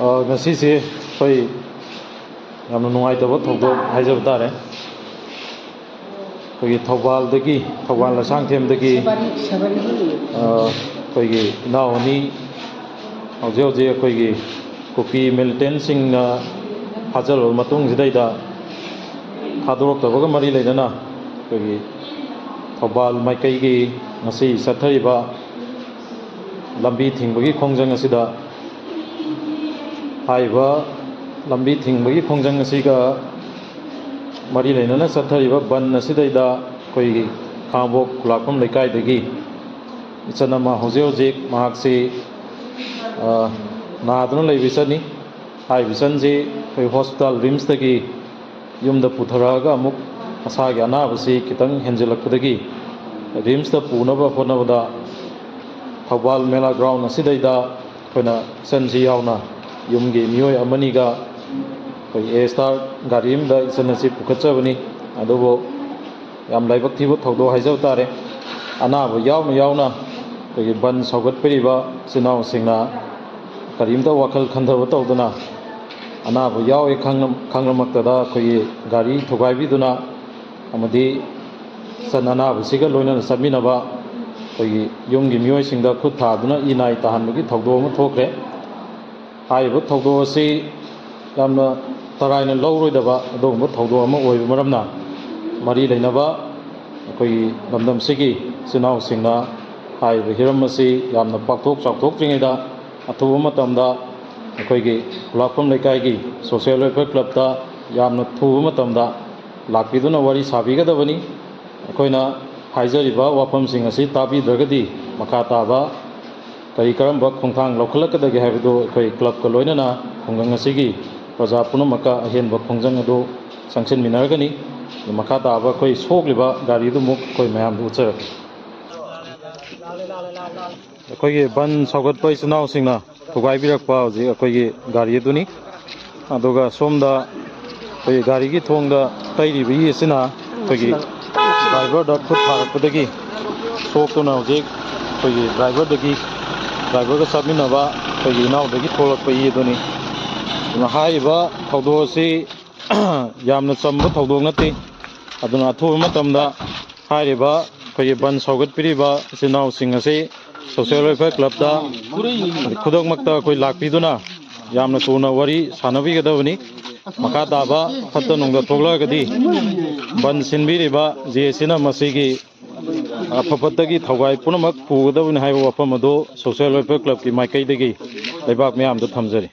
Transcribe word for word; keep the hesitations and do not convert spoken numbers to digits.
ꯑ, ꯉꯁꯤꯁꯦ ꯑꯩꯈꯣꯏ ꯌꯥꯝꯅ ꯅꯨꯡꯉꯥꯏꯇꯕ ꯊꯧꯗꯣꯛ ꯍꯥꯏꯖꯕ ꯇꯥꯔꯦ꯫ ꯑꯩꯈꯣꯏꯒꯤ ꯊꯧꯕꯥꯜꯗꯒꯤ, ꯊꯧꯕꯥꯜ ꯂꯁꯥꯡꯊꯦꯝꯗꯒꯤ, ꯑ, ꯑꯩꯈꯣꯏꯒꯤ ꯏꯅꯥꯎ ꯑꯅꯤ ꯍꯧꯖꯤꯛ ꯍꯧꯖꯤꯛ ꯑꯩꯈꯣꯏꯒꯤ ꯀꯨꯀꯤ ꯃꯤꯂꯤꯇꯦꯟꯁꯤꯡꯅ ꯐꯥꯖꯤꯜꯂꯕ ꯃꯇꯨꯡꯁꯤꯗꯩꯗ ꯊꯥꯗꯣꯔꯛꯇꯕꯒ ꯃꯔꯤ ꯂꯩꯅꯅ ꯑꯩꯈꯣꯏꯒꯤ ꯊꯧꯕꯥꯜ ꯃꯥꯏꯀꯩꯒꯤ ꯉꯁꯤ ꯆꯠꯊꯔꯤꯕ ꯂꯝꯕꯤ ꯊꯤꯡꯕꯒꯤ ꯈꯣꯡꯖꯪ ꯑꯁꯤꯗ, ꯍꯥꯏꯔꯤꯕ ꯂꯝꯕꯤ ꯊꯤꯡꯕꯒꯤ ꯈꯣꯡꯖꯪ ꯑꯁꯤꯒ ꯃꯔꯤ ꯂꯩꯅꯅ ꯆꯠꯊꯔꯤꯕ ꯕꯟ ꯑꯁꯤꯗꯩꯗ ꯑꯩꯈꯣꯏꯒꯤ ꯈꯥꯉꯕꯣꯛ ꯈꯨꯂꯥꯛꯄꯝ ꯂꯩꯀꯥꯏꯗꯒꯤ ꯏꯆꯟ ꯑꯃ ꯍꯧꯖꯤꯛ ꯍꯧꯖꯤꯛ ꯃꯍꯥꯛꯁꯤ, ꯑ, ꯅꯥꯗꯨꯅ ꯂꯩꯕ ꯏꯆꯟꯅꯤ꯫ ꯍꯥꯏꯔꯤꯕ ꯏꯆꯟꯁꯤ ꯑꯩꯈꯣꯏ ꯍꯣꯁꯄꯤꯇꯥꯜ ꯔꯤꯝꯁꯇꯒꯤ ꯌꯨꯝꯗ ꯄꯨꯊꯔꯛꯑꯒ ꯑꯃꯨꯛ ꯃꯁꯥꯒꯤ ꯑꯅꯥꯕꯁꯤ ꯈꯤꯇꯪ ꯍꯦꯟꯖꯤꯜꯂꯛꯄꯗꯒꯤ ꯔꯤꯝꯁꯇ ꯄꯨꯅꯕ ꯍꯣꯠꯅꯕꯗ ꯊꯧꯕꯥꯜ ꯃꯦꯂꯥ ꯒ꯭ꯔꯥꯎꯟ ꯑꯁꯤꯗꯩꯗ ꯑꯩꯈꯣꯏꯅ ꯏꯆꯟꯁꯤ ꯌꯥꯎꯅ ꯌꯨꯝꯒꯤ ꯃꯤꯑꯣꯏ ꯑꯃꯅꯤꯒ ꯑꯩꯈꯣꯏ ꯑꯦ ꯁ꯭ꯇꯥꯔ ꯒꯥꯔꯤ ꯑꯃꯗ ꯏꯆꯟ ꯑꯁꯤ ꯄꯨꯈꯠꯆꯕꯅꯤ꯫ ꯑꯗꯨꯕꯨ ꯌꯥꯝ ꯂꯥꯏꯕꯛ ꯊꯤꯕ ꯊꯧꯗꯣꯛ ꯍꯥꯏꯖꯕ ꯇꯥꯔꯦ꯫ ꯑꯅꯥꯕ ꯌꯥꯎꯅ ꯌꯥꯎꯅ ꯑꯩꯈꯣꯏꯒꯤ ꯕꯟ ꯁꯧꯒꯠꯄꯤꯔꯤꯕ ꯏꯆꯤꯟ ꯏꯅꯥꯎꯁꯤꯡꯅ ꯀꯔꯤꯝꯇ ꯋꯥꯈꯜ ꯈꯟꯊꯕ ꯇꯧꯗꯅ ꯑꯅꯥꯕ ꯌꯥꯎꯏ ꯈꯪꯂ-, ꯈꯪꯂꯃꯛꯇꯗ ꯑꯩꯈꯣꯏꯒꯤ ꯒꯥꯔꯤ ꯊꯨꯒꯥꯏꯕꯤꯗꯨꯅ ꯑꯃꯗꯤ ꯏꯆꯟ ꯑꯅꯥꯕꯁꯤꯒ ꯂꯣꯏꯅꯅ ꯆꯠꯃꯤꯟꯅꯕ ꯑꯩꯈꯣꯏꯒꯤ ꯌꯨꯝꯒꯤ ꯃꯤꯑꯣꯏꯁꯤꯡꯗ ꯈꯨꯠ ꯊꯥꯗꯨꯅ ꯏ ꯅꯥꯏ ꯇꯥꯍꯟꯕꯒꯤ ꯊꯧꯗꯣꯛ ꯑꯃ ꯊꯣꯛꯈ꯭ꯔꯦ꯫ ꯍꯥꯏꯔꯤꯕ ꯊꯧꯗꯣꯛ ꯑꯁꯤ ꯌꯥꯝꯅ ꯇꯔꯥꯏꯅ ꯂꯧꯔꯣꯏꯗꯕ ꯑꯗꯨꯒꯨꯝꯕ ꯊꯧꯗꯣꯛ ꯑꯃ ꯑꯣꯏꯕ ꯃꯔꯝꯅ, ꯃꯔꯤ ꯂꯩꯅꯕ ꯑꯩꯈꯣꯏꯒꯤ ꯂꯝꯗꯝꯁꯤꯒꯤ ꯏꯆꯤꯟ ꯏꯅꯥꯎꯁꯤꯡꯅ ꯍꯥꯏꯔꯤꯕ ꯍꯤꯔꯝ ꯑꯁꯤ ꯌꯥꯝꯅ ꯄꯥꯛꯊꯣꯛ ꯆꯥꯎꯊꯣꯛꯇ꯭ꯔꯤꯉꯩꯗ ꯑꯊꯨꯕ ꯃꯇꯝꯗ ꯑꯩꯈꯣꯏꯒꯤ ꯈꯨꯂꯥꯛꯄꯝ ꯂꯩꯀꯥꯏꯒꯤ ꯁꯣꯁꯤꯌꯦꯜ ꯋꯦꯜꯐꯤꯌꯔ ꯀ꯭ꯂꯕꯇ ꯌꯥꯝꯅ ꯊꯨꯕ ꯃꯇꯝꯗ ꯂꯥꯛꯄꯤꯗꯨꯅ ꯋꯥꯔꯤ ꯁꯥꯕꯤꯒꯗꯕꯅꯤ꯫ ꯑꯩꯈꯣꯏꯅ ꯍꯥꯏꯖꯔꯤꯕ ꯋꯥꯐꯝꯁꯤꯡ ꯑꯁꯤ ꯇꯥꯕꯤꯗ꯭ꯔꯒꯗꯤ ꯃꯈꯥ ꯇꯥꯕ ꯀꯔꯤ ꯀꯔꯝꯕ ꯈꯣꯡꯊꯥꯡ ꯂꯧꯈꯠꯂꯛꯀꯗꯒꯦ ꯍꯥꯏꯕꯗꯨ ꯑꯩꯈꯣꯏ ꯀ꯭ꯂꯕꯀ ꯂꯣꯏꯅꯅ ꯈꯨꯡꯒꯪ ꯑꯁꯤꯒꯤ ꯄ꯭ꯔꯖꯥ ꯄꯨꯝꯅꯃꯛꯀ ꯑꯍꯦꯟꯕ ꯈꯣꯡꯖꯪ ꯑꯗꯨ ꯆꯪꯁꯤꯟꯃꯤꯟꯅꯔꯒꯅꯤ꯫ ꯃꯈꯥ ꯇꯥꯕ ꯑꯩꯈꯣꯏ ꯁꯣꯛꯂꯤꯕ ꯒꯥꯔꯤꯗꯨꯃꯨꯛ ꯑꯩꯈꯣꯏ ꯃꯌꯥꯝꯗ ꯎꯠꯆꯔꯛꯀꯦ꯫ ꯑꯩꯈꯣꯏꯒꯤ ꯕꯟ ꯁꯧꯒꯠꯄ ꯏꯆꯤꯟ ꯏꯅꯥꯎꯁꯤꯡꯅ ꯊꯨꯒꯥꯏꯕꯤꯔꯛꯄ ꯍꯧꯖꯤꯛ ꯑꯩꯈꯣꯏꯒꯤ ꯒꯥꯔꯤ ꯑꯗꯨꯅꯤ꯫ ꯑꯗꯨꯒ ꯁꯣꯝꯗ ꯑꯩꯈꯣꯏꯒꯤ ꯒꯥꯔꯤꯒꯤ ꯊꯣꯡꯗ ꯇꯩꯔꯤꯕ ꯏ ꯑꯁꯤꯅ ꯑꯩꯈꯣꯏꯒꯤ ꯗ꯭ꯔꯥꯏꯚꯔꯗ ꯈꯨꯠ ꯊꯥꯔꯛꯄꯗꯒꯤ ꯁꯣꯛꯇꯨꯅ ꯍꯧꯖꯤꯛ ꯑꯩꯈꯣꯏꯒꯤ ꯗ꯭ꯔꯥꯏꯚꯔꯗꯒꯤ, ꯗ꯭ꯔꯥꯏꯚꯔꯒ ꯆꯠꯃꯤꯟꯅꯕ ꯑꯩꯈꯣꯏꯒꯤ ꯏꯅꯥꯎꯗꯒꯤ ꯊꯣꯛꯂꯛꯄ ꯏ ꯑꯗꯨꯅꯤ꯫ ꯑꯗꯨꯅ ꯍꯥꯏꯔꯤꯕ ꯊꯧꯗꯣꯛ ꯑꯁꯤ ꯌꯥꯝꯅ ꯆꯝꯕ ꯊꯧꯗꯣꯛ ꯅꯠꯇꯦ꯫ ꯑꯗꯨꯅ ꯑꯊꯨꯕ ꯃꯇꯝꯗ ꯍꯥꯏꯔꯤꯕ ꯑꯩꯈꯣꯏꯒꯤ ꯕꯟ ꯁꯧꯒꯠꯄꯤꯔꯤꯕ ꯏꯆꯤꯟ ꯏꯅꯥꯎꯁꯤꯡ ꯑꯁꯤ ꯁꯣꯁꯤꯌꯦꯜ ꯋꯦꯜꯐꯤꯌꯥꯔ ꯀ꯭ꯂꯕꯇ ꯈꯨꯗꯛꯃꯛꯇ ꯑꯩꯈꯣꯏ ꯂꯥꯛꯄꯤꯗꯨꯅ ꯌꯥꯝꯅ ꯊꯨꯅ ꯋꯥꯔꯤ ꯁꯥꯟꯅꯕꯤꯒꯗꯕꯅꯤ꯫ ꯃꯈꯥ ꯇꯥꯕ ꯐꯠꯇ ꯅꯨꯡꯗ ꯊꯣꯛꯂꯛꯑꯒꯗꯤ ꯕꯟ ꯁꯤꯟꯕꯤꯔꯤꯕ ꯖꯦ ꯑꯦꯁ ꯁꯤꯅ ꯃꯁꯤꯒꯤ ꯑꯐ ꯐꯠꯇꯒꯤ ꯊꯧꯒꯥꯏ ꯄꯨꯝꯅꯃꯛ ꯄꯨꯒꯗꯕꯅꯤ ꯍꯥꯏꯕ ꯋꯥꯐꯝ ꯑꯗꯨ ꯁꯣꯁꯤꯌꯦꯜ ꯋꯦꯜꯐꯤꯌꯥꯔ ꯀ꯭ꯂꯕꯀꯤ ꯃꯥꯏꯀꯩꯗꯒꯤ ꯂꯩꯕꯥꯛ ꯃꯤꯌꯥꯝꯗ ꯊꯝꯖꯔꯤ꯫